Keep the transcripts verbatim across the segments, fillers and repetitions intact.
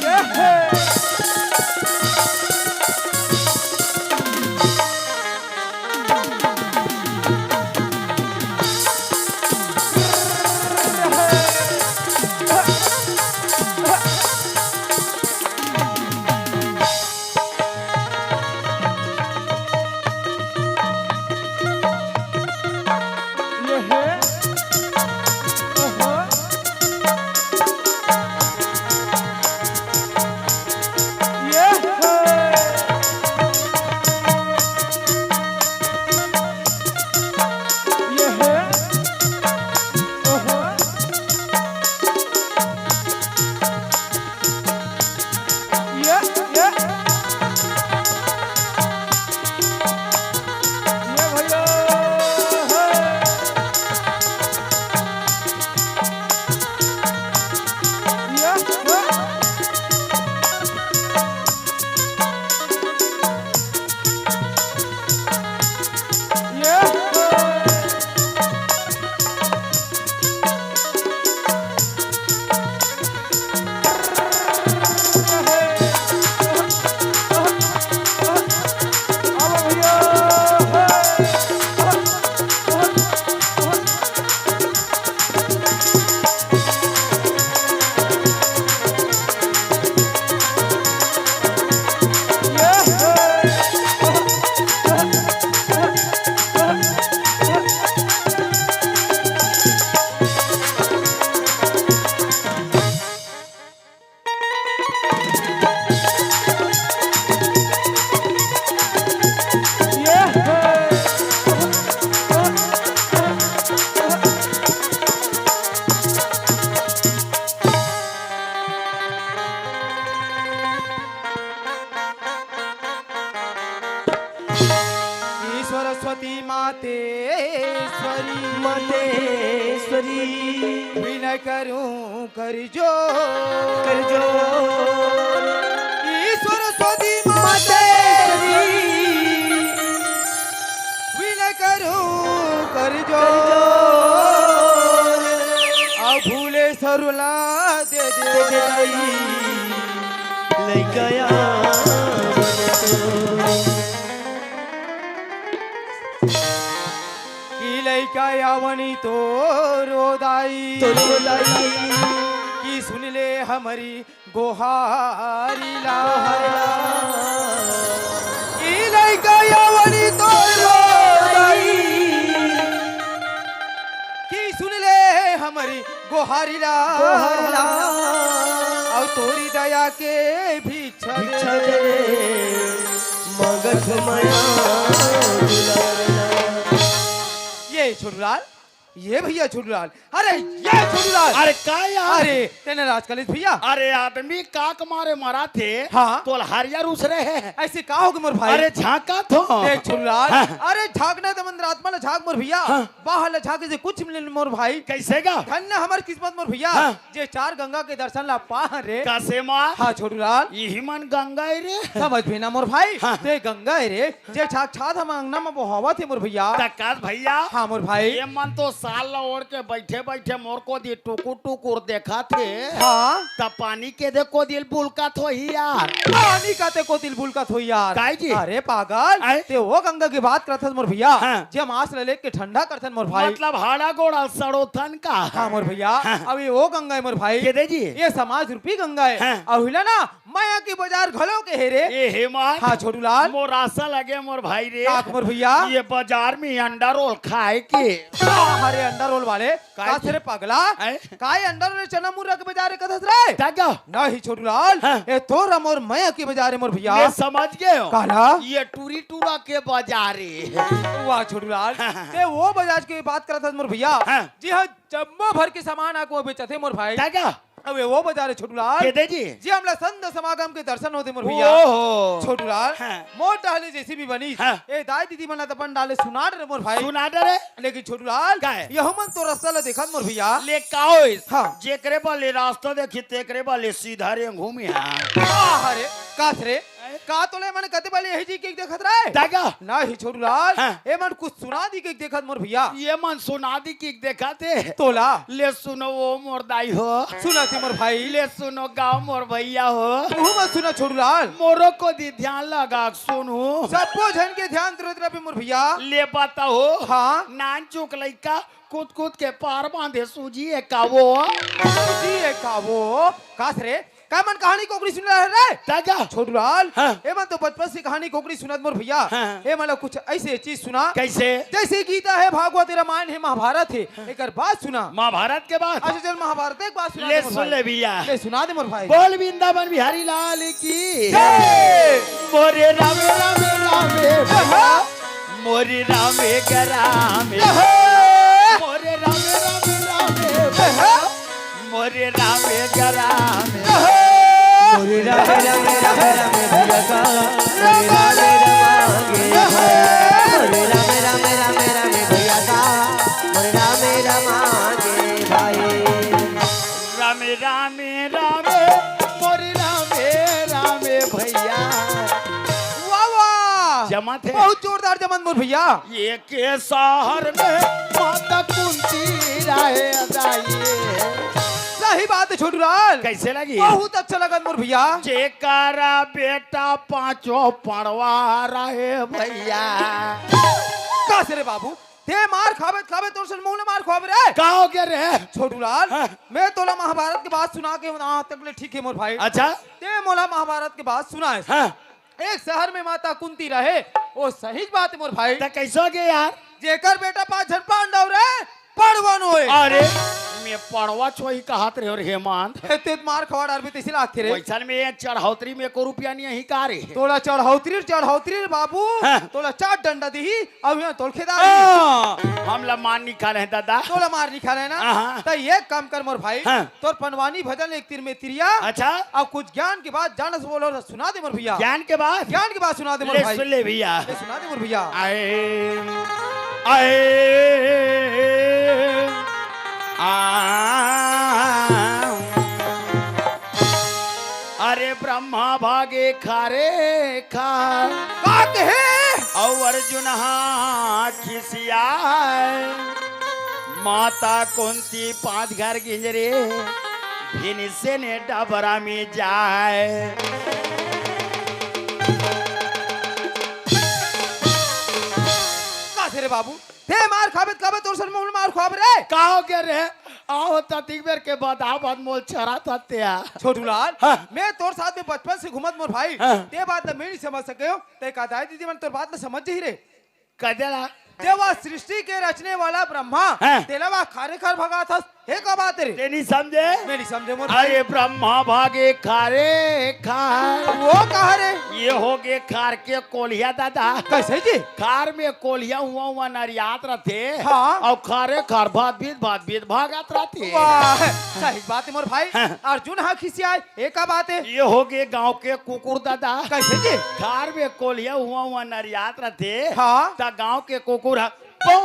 ये हे। ये हे। ओहो। ये हे। ये हे। ओहो। ये, ये। ये भैया, हे। ये, हे। ये, हे। ई सरस्वती मातेश्वरी, मातेश्वरी। विनय करूं कर जोर, कर जोर। ई सरस्वती मातेश्वरी, विनय करूं कर जोर। आ फूले सरुला दे दे दाई, लइका आवनी तोर। कि लइका आवनी तोर दाई, तोर दाई। कि सुन ले हमरी गोहारी ला। गोहारी ला। कि लइका आवनी तोर दाई, कि सुन ले हमरी गोहारी ला। गोहारी ला। अउ तोरी दया के भिक्षा दे। भिक्षा दे। मांगत मया दुलार ला। ये छोटूलाल, ये भैया छोटूलाल, अरे ये छोटूलाल। अरे का यार? अरे तेने राज कलेश भैया। अरे आदमी काक मारे मरा थे। हाँ। तोल हरियर उसरे हे। ऐसे का होगे मोर भाई? अरे झांका थो। देख छोटूलाल, हाँ। अरे झांकना तो मंत्र आत्मा ला झांक मोर भैया। हाँ। बाहर ले झांके से कुछ मिले मोर भाई। कैसे गा? धन्य हमर किस्मत मोर भैया, हाँ। जे चार गंगा के दर्शन ला पा रे। कसे मा? हाँ छोटूलाल। इही मन गंगा हे रे। समझ भी ना मोर भाई। हाँ। ते गंगा हे रे, जे साक्षात हम अंगना में बोहावत हे मोर भैया। त कस भैया। हाँ मोर भाई। ये मन तो साल ला ओढ़ के बैठे बैठे मोर कोती टुकुर टुकुर देखत हे। हाँ। त पानी के दे कोती ल बुलकत होही यार। पानी का ते कोती ल बुलकत होही यार। काहे जी? अरे पागल, आय? ते वो गंगा के बात करत हस मोर भैया, हाँ। जे मांस ला लेके ठंडा करथन मोर भाई। मतलब हाड़ा गोड़ा सड़ोथन का? हाँ मोर भैया। हाँ। अब ये वो गंगा हे मोर भाई। के दे जी? ये समाज रूपी गंगा हे। हाँ। अउ हिला ना मया के बाजार घलो के हे रे। ए हे मार। हाँ छोटूलाल। मोर आसा लगे मोर भाई रे। का मोर भैया? ये बाजार में अंडा रोल खाए के। अरे अंडा रोल वाले, काहे का जी? रे पगला? हैं? काय अंडा रोल चना मुर्रा के बाजार हे कथस रे? दादा। नहीं छोटूलाल, हाँ। ए तोर मोर मया के बाजार हे मोर भैया। मैं समझ गए हो। काला? ये टूरी टूरा के बाजार हे। वाह छोटूलाल, हाँ, हाँ, हाँ। ते वो बाजार के बात करत हस मोर भैया। हाँ। जी हाँ, जम्मो भर के सामान आको बेचत हे मोर भाई। दादा। अबे वो बाजार हे छोटूलाल। के दे जी? जी हमला संत समागम के दर्शन होथे मोर भैया। ओहो। छोटूलाल, हाँ। मोर डाले जेसीबी बनिस। हाँ। ए दाई दीदी मन ला त अपन डाले सुना डरे मोर भाई। सुना डरे? लेकिन छोटूलाल, का हे? यहू मन तो रास्ता ला देखत मोर भैया। ले का होइस? हाँ। जेकरे बले रास्ता देखी तेकरे बले सीधा रे घूमी हाँ। आह रे, कस रे? हैं? का तोला एमन कते बले यही जी के देखत रहे? दागा। नहीं छोटू लाल, हाँ। एमन कुछ सुना दी के देखत मोर भैया। एमन सुना दी के देखत हे। तोला। ले सुनो वो मोर दाई हो। सुना थी मोर भाई। ले सुनो गाँव मोर भैया हो। तू मत सुना छोटू लाल। मोरो कोती ध्यान लगा के सुनू। सबो झन के ध्यान तुरंत रहे मोर भैया। ले बताओ। हाँ। नान चुक लइका कूद कूद के पार बांधे सूजी ए का वो। सूजी ए का वो। कास रे, का एमन कहानी कोकरी सुना रहे रे? दागा। छोटू लाल, हाँ। एमन तो बचपन से कहानी कोकरी सुनत मोर भैया। हाँ। एमन ला कुछ ऐसे चीज सुना। कैसे? जैसे गीता हे, भागवत हे, रामायण हे, महाभारत हे, एकर बात सुना। महाभारत के बात? अच्छा चल महाभारत के बात सुना ले दे मोर सुन भाई। ले भैया। ले सुना दे मोर भाई। बोल वृंदावन बिहारी लाल की। जय। मोरे राम राम राम। हाँ। मोरे राम गराम। हाँ। मोरे राम राम राम। हाँ। मोरे राम गराम। मोरे राम राम राम राम भैया का, मोरे राम राम आगे भाई। मोरे राम राम राम राम भैया का, मोरे राम राम आगे भाई। राम राम राम, मोरे राम राम भैया। वाह, वाह। जमत हे। बहुत जोरदार जमत मोर भैया। एक शहर में माता कुंती रहे दाई। सही बात हे छोटू लाल। कैसे लगी? बहुत अच्छा लगत मोर भैया। जेकरा बेटा पांचों पड़वा रहे भैया। कास रे बाबू, ते मार खाबे खाबे तोर सन मुंह ले मार खाबे रे। का हो गया रे? छोटू लाल, हाँ। मैं तोला महाभारत के बात सुना के यहाँ तक ले ठीक हे मोर भाई। अच्छा। ते मोला महाभारत के बात सुनाए। हाँ। एक शहर में माता कुंती रहे, वो सही बात हे मोर भाई। त कैसे हो गया यार? जेकर बेटा पांच झन पांडव रहे, पड़वन होए। अरे, मैं पड़वा छोही कहत रहे और हेमंत। ते मार खवा डारबे तैसे लागथे रे। वैसन में ये चढ़ौतरी में एको रुपया नहीं का रे। तोला चढ़ौतरी, चढ़ौतरी रे बाबू। हाँ। तोला चार डंडा दिही, अब यहाँ तोल खेदारी। हाँ, हमला मार नहीं खा रहे दादा। तोला मार नहीं खा रहे ना? हाँ। त एक काम कर मोर भाई, हाँ। तोर पंडवानी भजन एक तीर में तिरिया। अच्छा। अब कुछ ज्ञान के बात जान से बोलो, सुना दे मोर भैया। ज्ञान के बात? ज्ञान के बात सुना दे मोर ले भाई। सुन ले भैया। ले सुना दे मोर भैया। आए, आए, आ, अरे ब्रह्मा भागे खारे खा। का कहे? अउ अर्जुन हा खिसियाए। माता कुंती पांच घर गिंजरे, भिनसे ने डबरा में जाए। का से रे बाबू, ते मार खाबे त खाबे, तोर सर में मार खाबे रे। का हो गया रे? आओ त तीन बेर के बाद आ बाद मोल चरा था ते आ। छोटू लाल, हाँ। मैं तोर साथ में बचपन से घूमत मोर भाई, हाँ। ते बात ल मैं नहीं समझ सके हो, ते का दाई दीदी मन तोर बात ल समझ ही रे। कदेला? जे वा सृष्टि के रचने वाला ब्रह्मा, हाँ। तेला वा खारे खार भगाथस, हे का बात रे? ते नहीं समझे? मैं नहीं समझे मोर भाई। अरे ब्रह्मा भागे खारे खार। वो कहा रे? ये हो गए खार के कोलिया दादा। कैसे जी? खार में कोलिया हुआ हुआ नरियात रहते। हाँ। और खारे खार भात भीत भात भीत भागत रहते। वाह, सही बात है मोर भाई। हाँ। अर्जुन हा खिसियाए, ये का बात है? ये हो गए गांव के कुकुर दादा। कैसे जी? खार में कोलिया हुआ हुआ नरियात रहते। हाँ। त गांव के कुकुर हा, पौ!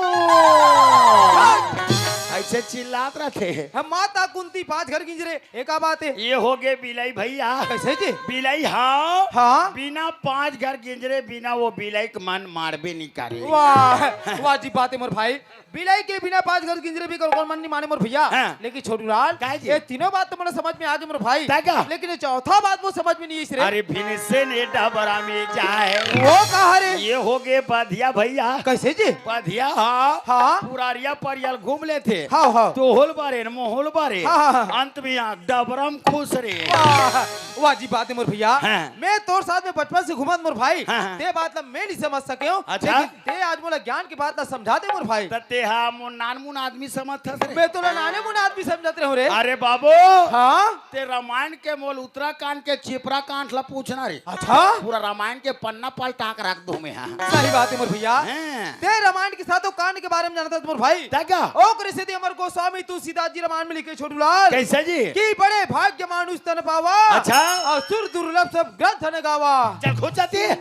ऐसे चिल्लात रहते। हम माता कुंती पांच घर गिंजरे, ये का बात है? ये हो गए बिलाई भैया। कैसे जी? बिलाई हाँ। हाँ। बिना पांच घर गिंजरे बिना वो बिलाई के मन मारबे नहीं करे। वाह, वाह जी बात है मोर भाई। बिलाई के बिना पांच घर गिंजरे भी कर कौन मन नहीं माने मोर भैया। हाँ। लेकिन छोटू लाल, काहे जी? ये तीनों बात तो मोला समझ में आ गई मोर भाई। तय का? लेकिन ये चौथा बात वो समझ में नहीं आई रे। अरे भिनसे ने डबरा में जाए। वो कहा रे? ये हो गए बधिया भैया। कैसे जी? बधिया हाँ। हाँ। पुरारिया परियल घूम लेते। हाँ, हाँ। तो होल बारे न मोहोल बारे। हाँ, हाँ, हाँ। अंत में यहाँ डबरा में खुश रे। वाह, वाह जी बात है मोर भैया। हाँ। मैं तोर साथ में बचपन से घूमत मोर भाई। हाँ, हाँ। ते बात ला मैं नहीं समझ सके हूँ। अच्छा। लेकिन ते आज मोला ज्ञान के बात ला समझा दे मोर भाई। त ते हा मोर नान मुन आदमी समझथस रे। मैं तोला नाने मुन आदमी समझत रहे हूँ रे। अरे बाबू। हाँ? ते रामायण के मोल उत्तराखंड के चिपरा कांड ला पूछना रे। अच्छा? पूरा रामायण के पन्ना पलटा के रख दूं मैं, हाँ। सही बात है मोर भैया। हैं। ते रामायण के सातों कांड के बारे में जानता है मोर भाई। तय का? ओकरे सेती हमर गोस्वामी तुलसीदास जी रामायण में लिखे छोटू लाल। कैसे जी? कि बड़े भाग्य मानुष तन पावा। अच्छा। और सुर दुर्लभ सब ग्रंथ न गावा। चल खुद जाती है।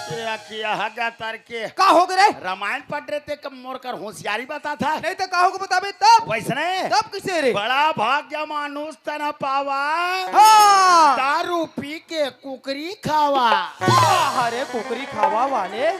ये किया हगा तर के। का हो गे रे? रामायण पढ़ रहे थे, कब मोर कर होशियारी बताथा। नहीं तो का हो के बताबे तब? वैसने? तब किसे रे? बड़ा भाग्य मानुष तन पावा। हाँ। दारू पी के कुकरी खावा। अरे कुकरी खावा वाले।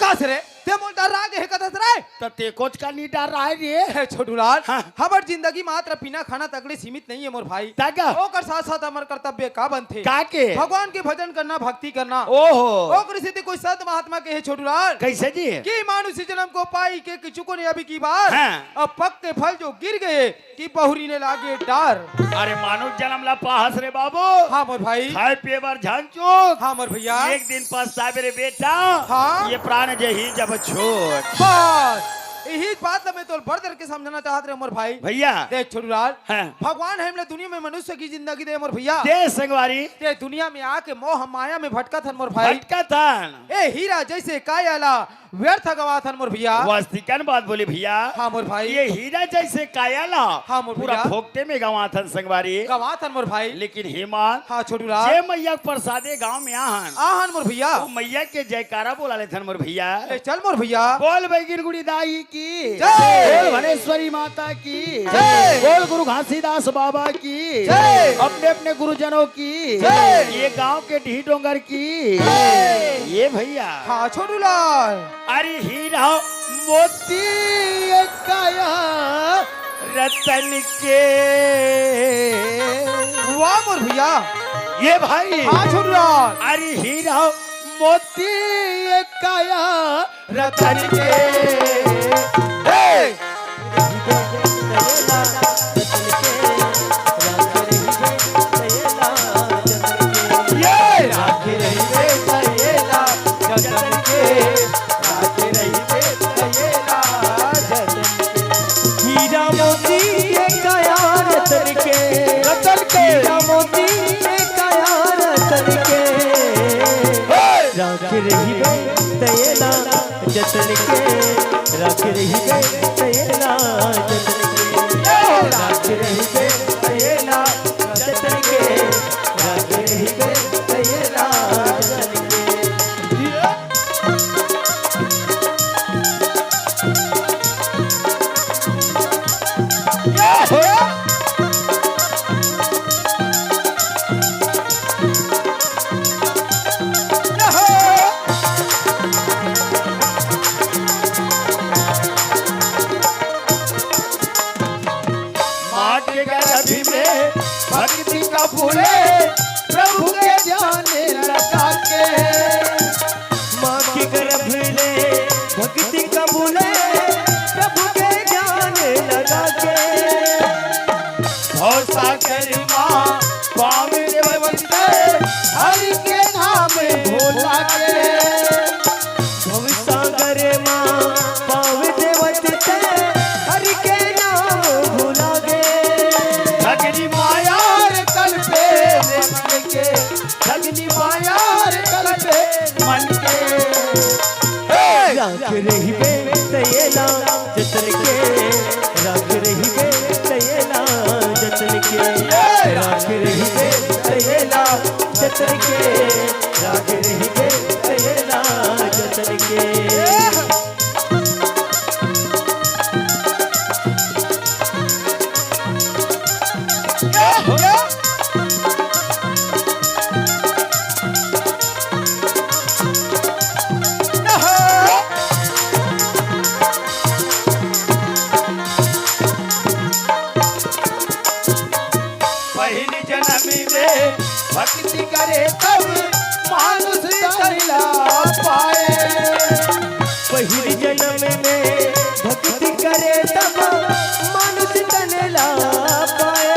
कस रे, ते मोला डर्रा गे हे कथस रे? त ते कोच का नी डर्राय रे। हे छोटूलाल, हाँ। हमर जिंदगी मात्र पीना खाना तक ले सीमित नहीं है मोर भाई। त का? ओकर साथ साथ हमर कर्तव्य का बनथे? का के? भगवान के भजन करना, भक्ति करना। ओहो। ओकर सेती कोई संत महात्मा कहे हे छोटूलाल। कैसे जी? कि मानुष जन्म को पाई के किछु को नहीं अभी की बार। हाँ। अब पक के फल जो गिर गए कि बहुरी ने लागे डार। अरे मानुष जन्म ला पाहस रे बाबू। हाँ मोर भाई। खाए पिए बर झन चूक। हाँ मोर भैया। एक दिन पछताबे रे बेटा। हाँ। ये प्राण जही जब छोड़। बस यही बात ला मैं तोर बड़ दर के समझाना चाहत रहे मोर भाई। भैया। देख छोटूलाल। हाँ। भगवान हे हमला दुनिया में मनुष्य की जिंदगी दे मोर भैया। दे संगवारी। ते दुनिया में आके मोह माया में भटकत हन मोर भाई। भटकत हन। ए हीरा जैसे काया ला व्यर्थ गवाथन मोर भैया। वास्तविकन बात बोले भैया। हाँ मोर भाई। ये हीरा जैसे काया ला हाँ मोर पूरा भैया। फोकटे में गवाथन संगवारी। गवाथन मोर भाई। लेकिन हे मान हाँ छोटूलाल। जे मैया के प्रसादे गांव में आहन। आहन मोर भैया। वो मैया के जयकारा बोला लेथन मोर भैया। ले चल मोर भैया। बोल बैगिन गुड़ी दाई की। जय। बोल भनेश्वरी माता की। जय। बोल गुरु घासीदास बाबा की। जय। अपने अपने गुरुजनों की। जय। ये गांव के ढी डोंगर की। जय। ये भैया। हाँ छोटूलाल। अरे हीरा मोती काया रतन के। वाह मोर भैया। ये भाई। हाँ छोटूलाल। अरे हीरा मोती काया रतन के। हे! ये! हीरा मोती के काया रतन के। रतन के। हीरा मोती के काया रतन के। हे! राख रहिबे तैला जतन के, राख रहिबे तैला जतन के, राख रहिबे तैला जतन के, राख रहिबे तैला जतन के। माँ के गर्भ में भक्ति का फूले, प्रभु के ध्यान लगा के। माँ के गर्भ में भक्ति का फूले, प्रभु के ध्यान लगा के। भव सागर माँ पावन देवत, हरि के नाम भुला के। भव सागर माँ पावन देवत, हरि के नाम भुला गे। ठगनी माया रे कल्पे रे मन के, ठगनी माया रे कल्पे मन के। हे! राख रहिबे तैला जतन के, राख रहिबे तैला जतन के, राख रहिबे तैला जतन के, राख रहिबे तैला जतन के। पहिली जनम में भक्ति करे तब मानुष तन ला पाए। पहिली जनम में भक्ति करे तब मानुष तन ला पाए।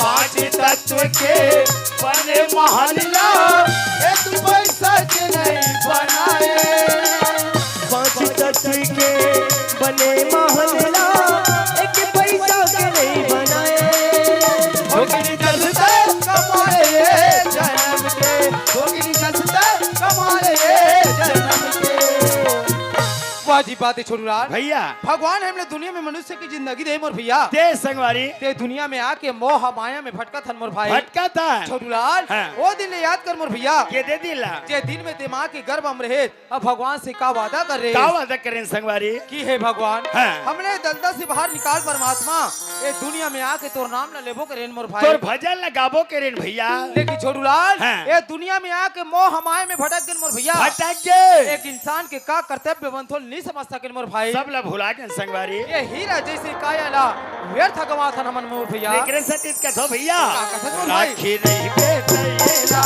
पांच तत्व के बने महल ला एक पैसा के नहीं बनाए। पांच तत्व के बने महल ला एक पैसा के नहीं बनाए। अजीब बात हे छोटूलाल। भैया। भगवान हमला दुनिया में मनुष्य के जिंदगी दे मोर भैया। दे संगवारी। ते दुनिया में आके मोह माया में भटकत हन मोर भाई। भटकत हन। छोटूलाल, हाँ। ओ दिन ले याद कर मोर भैया। के दे दिन ला? जे दिन में ते माँ के गर्भ में रहे, अब भगवान से का वादा कर रहे? का वादा करेन संगवारी? कि हे भगवान, हाँ। हमला दलदल से बाहर निकाल परमात्मा, ए दुनिया में आके तोर नाम ला लेबो करेन मोर भाई। तोर भजन ला गाबो करेन भैया। लेकिन छोटूलाल, हाँ। ए दुनिया में आके मोह माया में भटक गेन मोर भैया। भटक गे। एक इंसान के का कर्तव्य बनथे ओला नहीं समझ सकेन मोर भाई। सब ला भुला गेन संगवारी। ए हीरा जैसे काया ला व्यर्थ गंवाथन हमन मोर भैया। एकरे सेती कथों भैया। का कथस मोर भाई? राखे रहिबे त एला,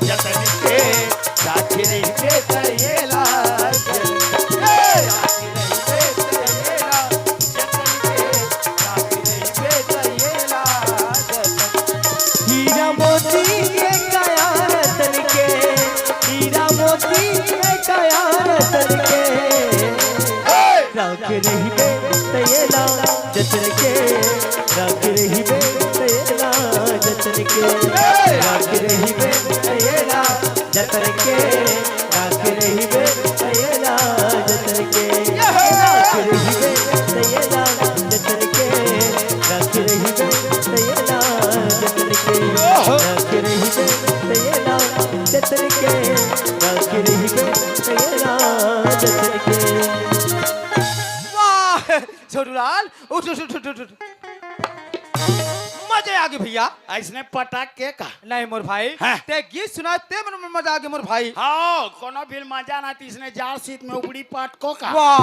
जतन के, राखे रहिबे त एला, जतन के, राखे रहिबे त एला, जतन के, राखे रहिबे त एला, जतन के। हीरा मोती के काया रतन के, हीरा मोती के काया रतन के। राखे रहिबे त एला जतन के, राखे रहिबे त एला जतन के, राखे रहिबे त एला जतन के, राखे रहिबे त एला जतन के, राखे रहिबे त एला जतन के, राखे रहिबे त एला जतन के, राखे रहिबे त एला जतन के, राखे रहिबे त एला जतन के। वाह, छोटूलाल, उठ, उठ, उठ, उठ, उठ। मजा आ गे भैया। अइसने पटक के का? नहीं मोर भाई, हाँ। ते गीत सुनाए ते मन में मजा आ गे मोर भाई। हाँ, कोनो भी मजा ना, त इसने जार सीत में उपड़ी पटको का। वाह,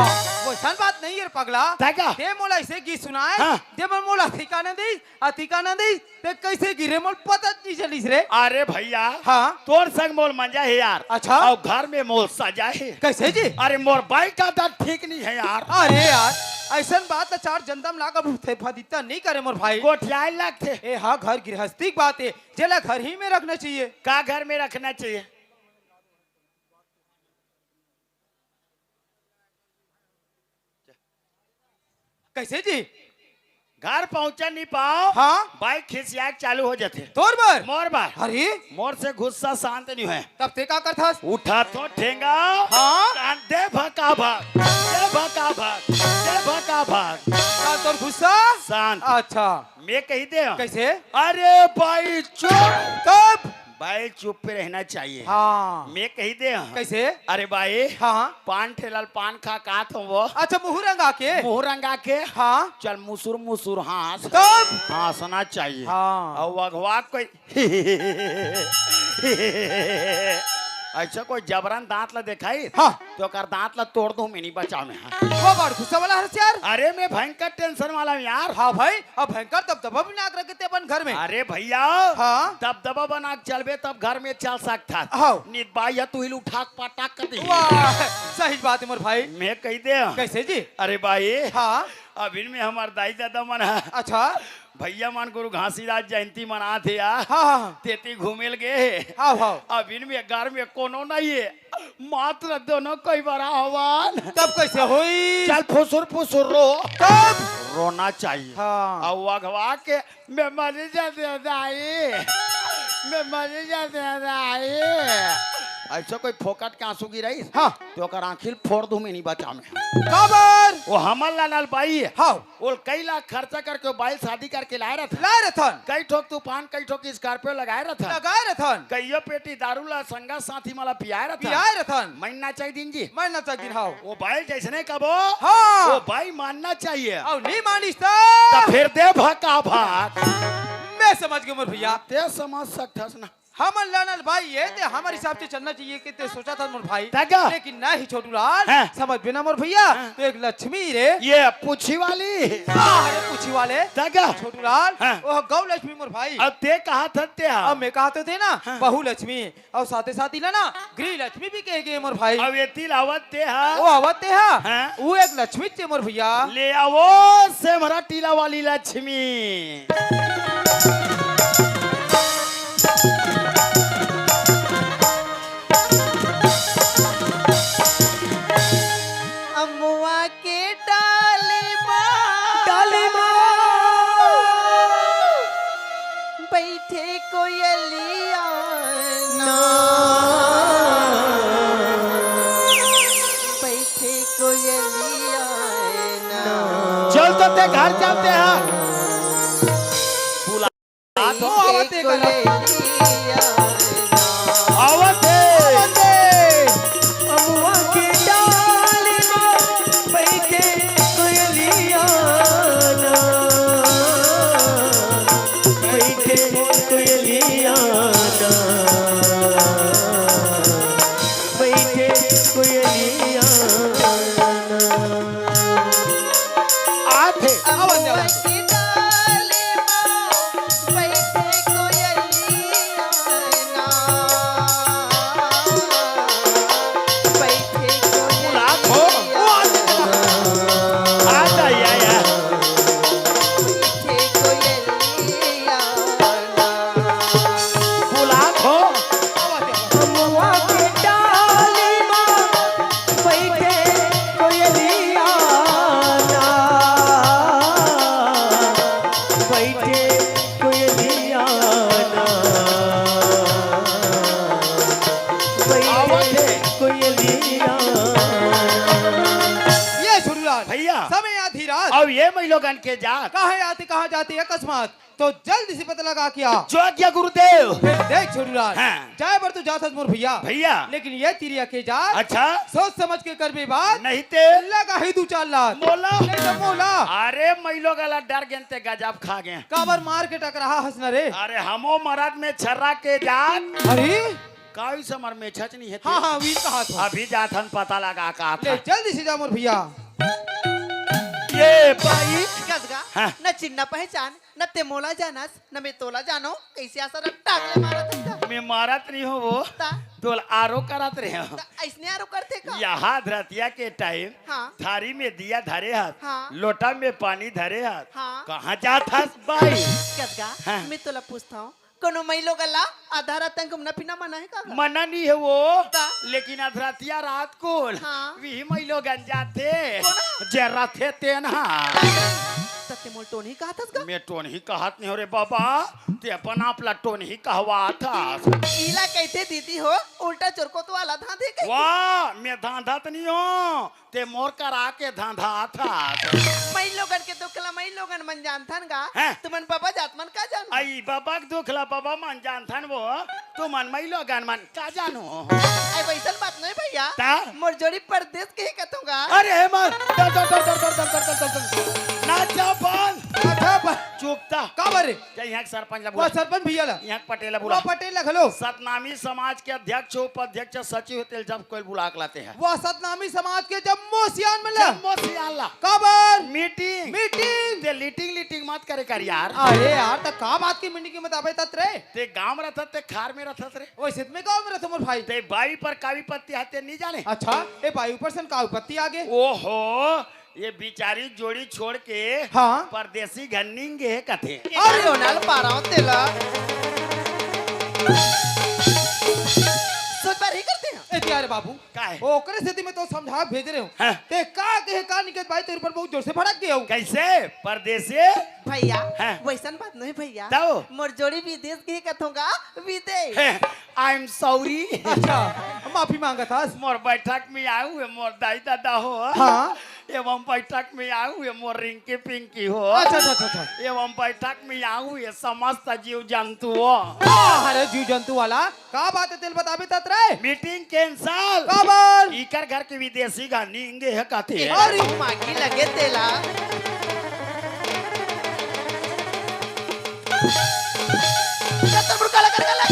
वइसन बात नहीं हे रे पगला। तै का? ते मोला अइसे गीत सुनाए, हाँ। ते मन मोला ठिकाना दिस, आ ठिकाना दिस, ते कइसे गिरे मोला पता नहीं चलिस रे। अरे भैया, हाँ। तोर संग मोर मजा हे यार। अच्छा। अउ घर में मोर सजा हे। कइसे जी? अरे मोर बाई का आदत ठीक नहीं हे यार। अरे यार, अइसन बात ला चार जनता में लाकर फदित्ता नहीं करे मोर भाई। गोठियाए लगथे। ए हा घर गृहस्थी के बात हे, जेला घर ही में रखना चाहिए। का घर में रखना चाहिए? कइसे जी? घर पहुंचा नहीं पाओ, हाँ। बाई खिसियाए के चालू हो जाथे। तोर बर? मोर बर। अरे? मोर से गुस्सा शांत नहीं होय। तब ते का करथस? उठाथों ठेंगा, हाँ। कान दे भका भक, दे भका भक, दे भका भक। का तोर गुस्सा? शांत। अच्छा। मैं कहि देंव। कइसे? अरे बाई चुप। तब? बाई चुप पे रहना चाहिए। हाँ। मैं कहि देंव। कइसे? अरे बाई, हाँ। पान ठेला ल पान खा का थो वो? अच्छा, मुँह रंगा के? मुँह रंगा के? हाँ। चल मुसुर मुसुर हाँस। तब? हाँसना चाहिए। हाँ। अउ अगवा कोई अइसे कोई जबरन दांत ला देखाइस, हाँ। त ओकर दांत ला तोड़ दूं, मैं नहीं बचांव मैं, हाँ। वो बड़ गुस्सा वाला हरस यार। अरे, मैं भयंकर tension वाला हूँ यार। हाँ भाई, अब भयंकर दबदबा बना के रखे ते अपन घर में। अरे भैया, हाँ। दबदबा बना के चलबे तब घर में चल सकथस। हाँ। नित बाई ह तुही ल उठा के पटक दिही। वाह, सही बात हे मोर भाई। मैं कहि देंव। कइसे जी? अरे बाई, हाँ। अभी में हमर दाई ददा मन ह। अच्छा। भैया मन गुरु घासीदास जयंती मनात हे यार। हाँ, हाँ, हाँ। तेती घूमे ल गे हे। हाँ, हाँ। अभी में घर में कोनो नहीं हे, मात्र दोनों कोई बरा हवन। तब कइसे होई? चल फुसुर फुसुर रो। तब? रोना चाहिए। हाँ। अउ अगवा के मैं मर जातेंव दाई, मैं मर जातेंव दाई। अइसे कोई फोकट के आंसू गिराइस, हाँ। त ओकर आँखी ल फोड़ दूं, मैं नहीं बचांव मैं। काबर? वो हमर लानल बाई हे। हाँ। ओला कई लाख खर्चा करके वो बाई ल शादी करके लाए रथन। लाए रथन। कई ठोक तूफान, कई ठोक Scorpio लगाए रथन। लगाए रथन। कइयो पेटी दारू ला संगा साथी मन ला पियाए रथन। पियाए रथन। मैं नचाई दिन जी। मैं नचाई दिन, हाँ। वो बाई ल जइसने कबो, हाँ। वो बाई मानना चाहिए। अउ नहीं मानिस त? त फेर दे भका भक। मैं समझ गेंव मोर भैया। ते समझ सकथस ना। हमर लानल बाई हे, ते हमर हिसाब से चलना चाहिए कि ते सोचथस मोर भाई। तगा। लेकिन नहीं छोटूलाल, हाँ। समझबे ना मोर भैया, हाँ। त एक लक्ष्मी रे। ये पूछी वाली। वाह रे पूछी वाले। तगा। छोटूलाल, हाँ। वो गौ लक्ष्मी मोर भाई। अब ते कहाथस ते हा। अब मैं कहाथों ते ना, हाँ। बहु लक्ष्मी। अउ साथे साथ इला ना गृह लक्ष्मी भी कहे गे मोर भाई। अब एती ल आवत ते हा। वो आवत ते हा। हाँ। वो एक लक्ष्मी चे मोर भैया। ले आवो सेमरा टीला वाली लक्ष्मी। अमुआ के डाली मा। डाली मा। बइठे कोयलिया ना। बइठे कोयलिया। ते घर चलते हैं। बुला तो आवत हे करा। आवत हे। अमुआ के डाली मा बइठे कोयलिया ना, बइठे कोयलिया ना, बइठे कोयलिया ना। आथे। अमवा के डाली मा बइठे कोयलिया ना। बइठे कोयलिया ना। आथे, या, या। बइठे कोयलिया ना। बुलात हो। अमवा के डाली मा बइठे कोयलिया ना, बइठे कोयलिया ना, बइठे कोयलिया ना। ये सुरलाल भैया। समय आधी रात। अब ये मइलोगन के जात। कहाँ आती, कहाँ जाती अकस्मात? तो जल्दी से पता लगा के आ। जो आज्ञा गुरुदेव। फेर देख छोटूलाल, हाँ। जाए बर तो जात हस मोर भैया। भैया। लेकिन ये तिरिया के जात। अच्छा। सोच समझ के करबे बात। नहीं ते। लगा ही दू चार लात। मोला। नहीं तो मोला। अरे मइलोगन ला डर गेन ते गजब खा गेन। काबर मार के टकराहा हस न रे? अरे हमो मरद में छर्रा के जात। अरे। काई समर में छच नहीं हे ते? हाँ, हाँ, वीर कहा था। अभी जात हन पता लगा का ले, था। जल्दी से जा मोर भैया। ये बाई। कस गा, हाँ। न चिन्हा पहचान, न ते मोला जानस, न मैं तोला जानों, कइसे असन टांग ले मारत हस गा? मैं मारत नहीं हों वो, ता? तोला आरो करत रहे हों। ता अइसने आरो करथे का? यहाँ अधरतिया के टाइम हाँ। थारी में दिया धरे हस, हाँ। लोटा में पानी धरे हस, हाँ। कहाँ जात हस बाई? कस गा, हाँ। मैं तोला पूछत हों, कोनो मइलोगन ला आधा रात तक घूमना फिरना मना हे का गा? मना नहीं हे वो, ता? लेकिन अधरतिया रात कुन हाँ। विही मइलोगन जाथे। कोन? जे रथे तेन हा। त ते मोला टोनही कहत हस गा? मैं टोनही कहत नहीं हों रे बाबा, ते अपन आप ला टोनही कहवात हस। इला कहिथे दीदी हो, उल्टा चोरकोत वाला धांधे कहिथे। वाह, मैं धांधत नहीं हों, ते मोर करा के धांधात हस। मइलोगन के दुख ला मइलोगन मन जानथन गा। हैं? तुमन बबा जात मन का जानहू? अई बबा के दुख ला बबा मन जानथन वो, तुमन मइलोगन मन का जानहू? अई वइसन बात नहीं भैया। ता? मोर जोड़ी परदेस गे हे कथों गा। अरे हे मर, डर, डर, डर। ना जा बंद। अच्छा, बा- चुप ता। काबर रे? जा यहाँ के सरपंच ला वो बुला। सरपंच भैया ला। यहाँ के पटेल ला बुला। वो पटेल ला घलो। सतनामी समाज के अध्यक्ष, उपाध्यक्ष, सचिव, तेला जब कोई बुला के लाते हैं। वो सतनामी समाज के जम्मो सियान मन ला। जम्मो सियान ला। काबर? मीटिंग। मीटिंग। ते लीटिंग लीटिंग मत करे कर यार। अरे यार, त का बात की मीटिंग के मत आबे तत रे? ते गांव में रथस, ते खार में रथस रे। वइसे त मैं गांव में रथों मोर भाई। ते बाई पर का विपत्ति आथे नहीं जाने? अच्छा, ए बाई ऊपर सन का विपत्ति आगे? ओहो, ये बिचारी जोड़ी छोड़ के हाँ। परदेसी घर निंगे हे कथे। अरे! अरे ओनाल पाराओ तेला। सोच बार ही करते हैं। ए, तिया रे बाबू। का हे? ओकरे सेती मैं तो समझा भेज रहे हों। हाँ। ते का कहे का निकेत बाई तोर ऊपर बहुत जोर से भड़क गे हो। कइसे? परदेसी? भैया, हाँ। वइसन बात नहीं भैया। तब? मोर जोड़ी विदेस गे कथों गा, विदेस। हाँ। I am sorry। अच्छा, माफी मांगत हस। मोर बैठक में आए हुए मोर दाई ददा हो। हाँ। एवं बैठक में आए हुए मोर रिंकी पिंकी हो। अच्छा, अच्छा, अच्छा, अच्छा। एवं बैठक में आए हुए समस्त जीव जंतु हो। आ, अरे जीव जंतु वाला, का बात हे तेला बताबे तत रे? Meeting cancel। काबर? इकर घर के विदेसी घर निंगे हे कथे। अरे मागी लगे तेला। चल, तोर मुड़ काला कर, काला।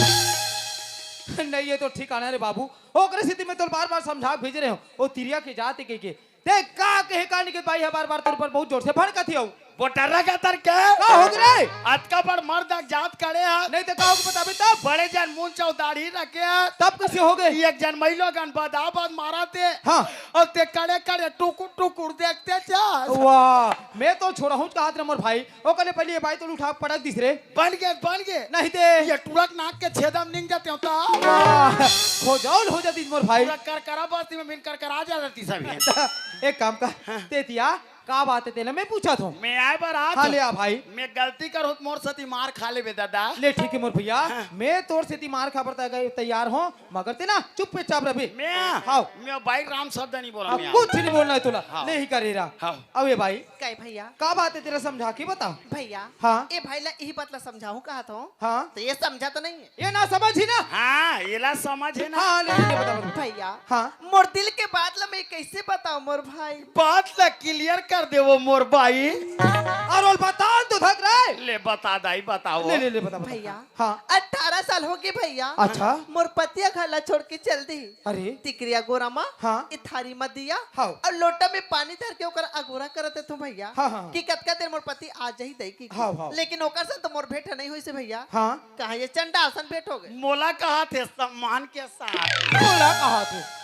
नहीं, ये तो ठिकाना रे बाबू। ओकरे सेती मैं तोला बार-बार समझा के भेजे रहे हों। ओ तिरिया के जात हे कहिके। ते का कहे का निकेत बाई ह बार-बार तोर ऊपर बहुत जोर से भड़कत हे। बोटरा का तर के? का हो गे रे? अतका बड़ मर्द जात खड़े हे। नहीं ते का हो गे बताबे तब? बड़े जन मुंह चौदाढ़ी रखे हे। तब कइसे हो गे? एक जन मइलोगन बदाबद मारत हे। हाँ। अउ ते खड़े खड़े टुकुर टुकुर देखते जास। वाह, मैं तो छोड़हूं कहत रहे मोर भाई। ओकर ले पहिली ये बाई तो उठा के पटक दिस रे। बन गे, बन गे। नहीं ते। ये टुरक नाक के छेदा में निंग जाते हो ता। वाह, खोजौल हो जातिस मोर भाई। पूरा करकरा बस्ती में बिन करकरा जातिस अभी। एक काम कर, हाँ। ते तिया, का बात हे तेला मैं पूछत हों। मैं आय बर आत हाँ, हों। ले आ भाई। मैं गलती करहूं त मोर सेती मार खा लेबे दादा। ले ठीक हे मोर भइया, हाँ। मैं तोर सेती मार खाबर तै-, तैयार हों, मगर तें ना चुपचाप रहिबे। मैं? हाँ। मैं भाई राम शब्द नहीं बोला हाँ, मैं। कुछ नहीं बोलना हे तोला। हाँ। ले ही करे रा। हाँ। अब ए भाई। काय भइया? का बात हे तेला समझा के बता। भइया। हाँ। ए भाई ला इही बात ला समझाहूं कहत हों। हाँ। त ए समझा त नहीं हे। ए ना समझ ही ना। हाँ, एला समझ हे ना। हाँ, ले, ले, बता, बता। भइया, हाँ। मोर दिल के बात ला मैं कइसे बतावं मोर भाई? बात ला clear कर देवो मोर भाई। अरे बता तो धक रे। ले बता दाई, बताओ। ले, ले, ले, बता, बता। भइया, हाँ। अठारह साल होगे भइया। अच्छा। मोर पति ह घर ला छोड़ के चल दिस। अरे। टिकरी अगोरा म, हाँ। ए थारी म दिया हाँ। अउ लोटा में पानी धर के ओकर अगोरा करत रहिथों भइया हाँ, हाँ। कि कतका देर मोर पति आ जाही दई कि। हाँ, हाँ। लेकिन ओकर संग त मोर भेंट नहीं होइस हे भइया। हाँ। कहाँ ये चंडाल सन भेंट होगे। मोला कहत हे सम्मान के साथ। मोला कहत हे।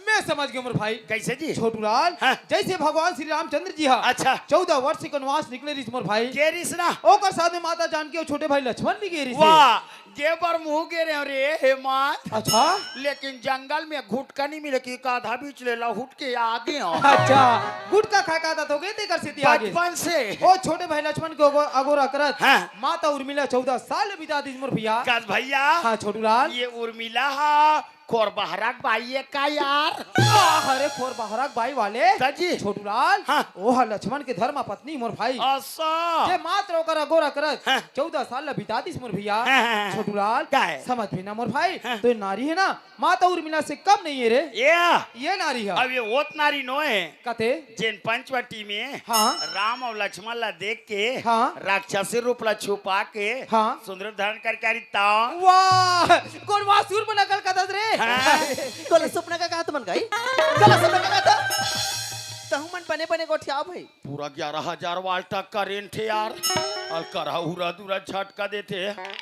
मैं समझ गेंव मोर भाई। कइसे जी? छोटू लाल, हाँ। जइसे भगवान श्री रामचंद्र जी हा अच्छा। चौदह वर्ष के वनवास निकले रहिस मोर भाई। गे रहिस ना। ओकर साथ में माता जानकी अउ छोटे भाई लक्ष्मण भी गे रहिस हे। वाह, गे बर महूं गे रहेंव रे, हे मात। अच्छा। लेकिन जंगल में गुटखा नहीं मिले कि आधा बीच ले लहुट के आ गेंव। अच्छा, गुटखा खाय के आदत होगे तेकर सेती आ गेस। बचपन से। ओ छोटे भाई लक्ष्मण के अगो-, अगोरा करत। हाँ। माता उर्मिला चौदह साल बिता दिस मोर भइया। कस भइया। हाँ, छोटू लाल। ये उर्मिला हा खोरबहरा के बाई ए का यार? वाह, अरे खोरबहरा के बाई वाले। त जी। छोटू लाल, हाँ। ओह लक्ष्मण के धर्म पत्नी मोर भाई। असा। जे मात्र ओकर अगोरा करत हाँ। चौदह साल ल बिता दिस मोर भइया। हाँ, हाँ, हाँ। छोटू लाल, का हे? समझबे ना मोर भाई, हाँ। त ए नारी हे ना, माता उर्मिला से कम नहीं हे रे। ए? ए नारी हा। अब ए ओत नारी नोहे। कते? जेन पंचवटी में हाँ। राम अउ लक्ष्मण ला देख के हाँ। राक्षसी रूप ला छुपा के हाँ। सुंदर रूप धारण करके आ रहिस त। वाह! कोन वाह सुर में नकल करत रे? हाँ। कोला सुपना का कहा तुमन गई? कोला सुपना का कहा? तहु मन बने बने गोठियाव भाई। पूरा ग्यारह हजार वाल्ट का करंट हे यार। अउ करहा उरा दुरा झटका देथे।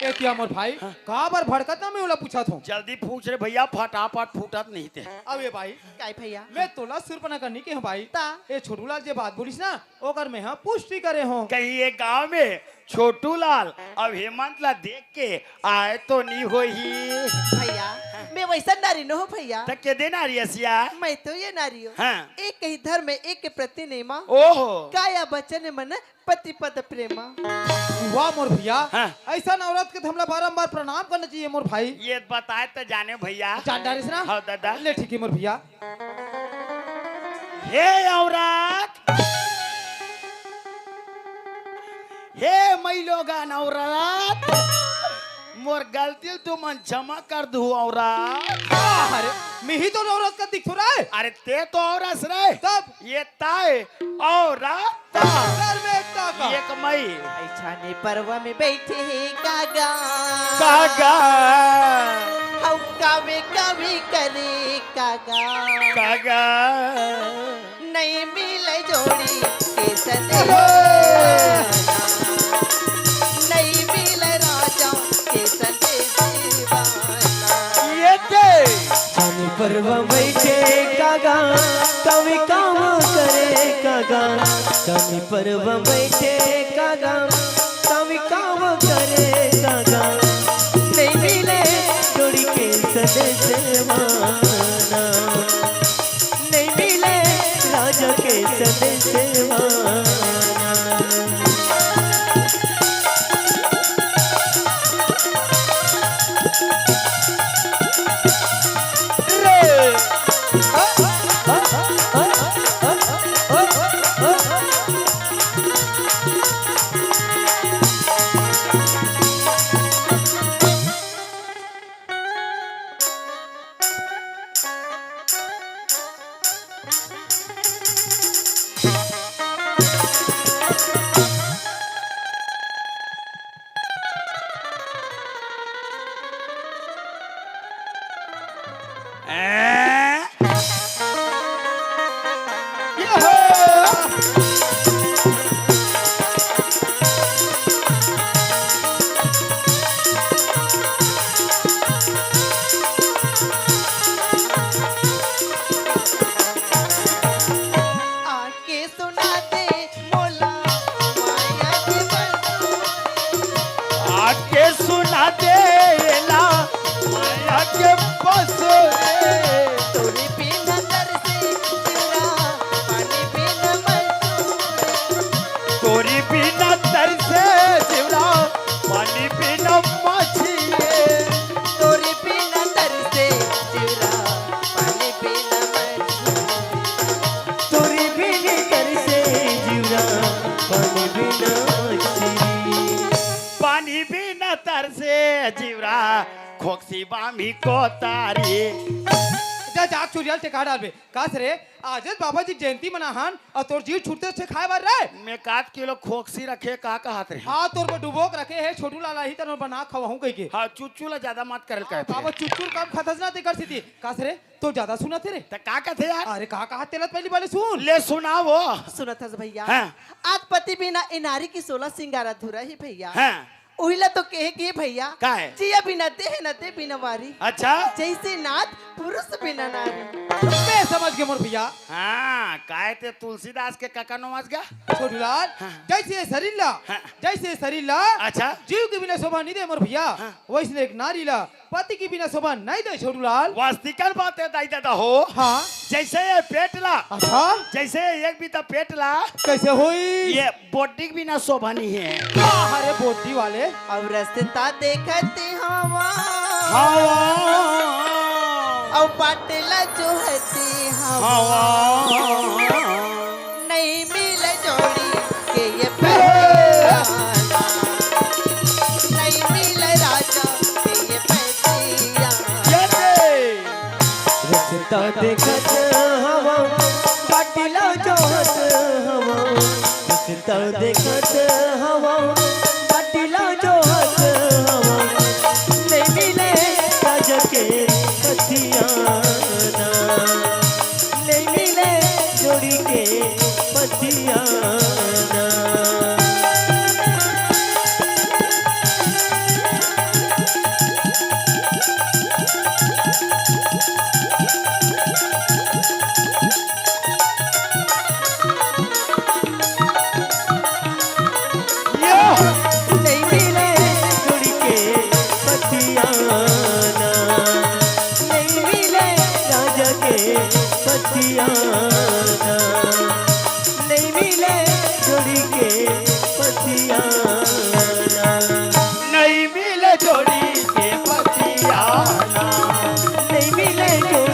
ए तिया मोर भाई, हाँ। काबर भड़कत ना मैं ओला पूछत हों। जल्दी पूछ रे भइया, फटाफट फूटत नहीं ते। अब ए भाई, काय भइया? मैं तोला सुरपना करनी के हूँ भाई। ता? ए छोटू लाल जे बात बोलिस ना, ओकर मैं ह पुष्टि करे हों। कहीं ये गांव में छोटू लाल अउ हेमंत ला देख के आय तो नी होही। भइया, मैं वइसन नारी नोहों भइया। त के दे नारी अस या? मैं तो ए नारी हों। हाँ। एक ही धर्म में एक के प्रति नेमा। ओहो। काया बचन मन पति पद प्रेमा। वाह मोर भइया। हाँ। अइसन औरत के त हमला बारंबार प्रणाम करना चाहिए मोर भाई। ए बताय त जानेंव भइया। जान डारिस ना? हाँ दादा। ले ठीक हे मोर भइया। हे औरत, हे मइलोगन औरत, मोर गलती ल तुमन क्षमा कर दू औरत। अरे, मिही तो औरत का दिखथों रे। अरे, ते तो औरत रे। तब? ए ताय औरत। सर में एक टाका। एक मई। अइसने परवा में बइठे हे कागा। कागा। हऊ कावे कावे करे कागा। कागा। नइ मिले जोड़ी के सने। अरे। नइ मिले राजा के सने दीवाना। ए ते। छानी परवा बइठे कागा, कावे काम करे कागा। छानी परवा बइठे कागा, कावे काम करे कागा। नइ मिले जोड़ी के सने दीवाना। नइ मिले राजा के सने दीवाना। आके सुना दे मोला माया के बसुरी। आके सुना दे एला माया के बसुरी। तोरे बिना तरसे जिउरा, पानी बिना मजदूरी। से जीवरा खोकसी बामी कोतारी। जा, जाग चुरियाल टेका डालबे। कास रे, आज बाबा जी जयंती मनाहन अउ तोर जीव छूटते से खाए बर रे। मैं कात किलो खोकसी रखे का कहत रहे। हाँ, तोर बर डुबोक रखे हे, छोटू लाला ही तन बना खवाहूं कहिके। हाँ, चुच्चू ला ज्यादा मत करल कहत रहे। बाबा चुच्चू कम खतस ना तेकर सेती। कास रे, तो ज्यादा सुनत हे रे। त का कथे यार? अरे का कहा तेला त पहली बाले सुन। ले सुनाओ। सुनत हस भैया? हाँ। आज पति बिना ए नारी की सोलह सिंगार अधूरा ही भैया। हाँ। उहिला तो कहे कि भैया, का है? जिया बिना देह न दे बिना वारी। अच्छा। जैसे नाथ पुरुष बिना नारी। मैं समझ गे मोर भैया। हाँ, काहे ते तुलसीदास के कका नमज गा? छोटूलाल, हाँ। जैसे शरीर ला, हाँ। जैसे शरीर ला, अच्छा। जीव के बिना शोभा नहीं दे मोर भैया, हाँ। वैसने एक नारी ला पति के बिना शोभा नहीं दे छोटूलाल। वास्तविकन बात है दाई दादा हो। हाँ। जैसे ये पेट ला, अच्छा। जैसे एक बीता पेट ला, कैसे होई? ये बोटी के बिना शोभा नहीं है। वाह रे बोटी वाले। अब रस्ता देखती हवा। हवा। अब बाटला जोहती हवा। हवा। नहीं मिले जोड़ी के ये पैसा। नहीं मिले राजा के ये पैसिया। ये दे। रस्ता देखत हवा, बाटला जोहत हवा। रस्ता देखत हवा, बाटला जोहत हवा। नहीं मिले राजा के पतियाना, नहीं मिले जोड़ी के पतियाना। यो! नहीं मिले जुड़ के पतियाना, नहीं मिले राजा के पतियाना, नहीं मिले जुड़ के पतियाना। नहीं मिले जोड़ी के पतियाना। नहीं मिले जो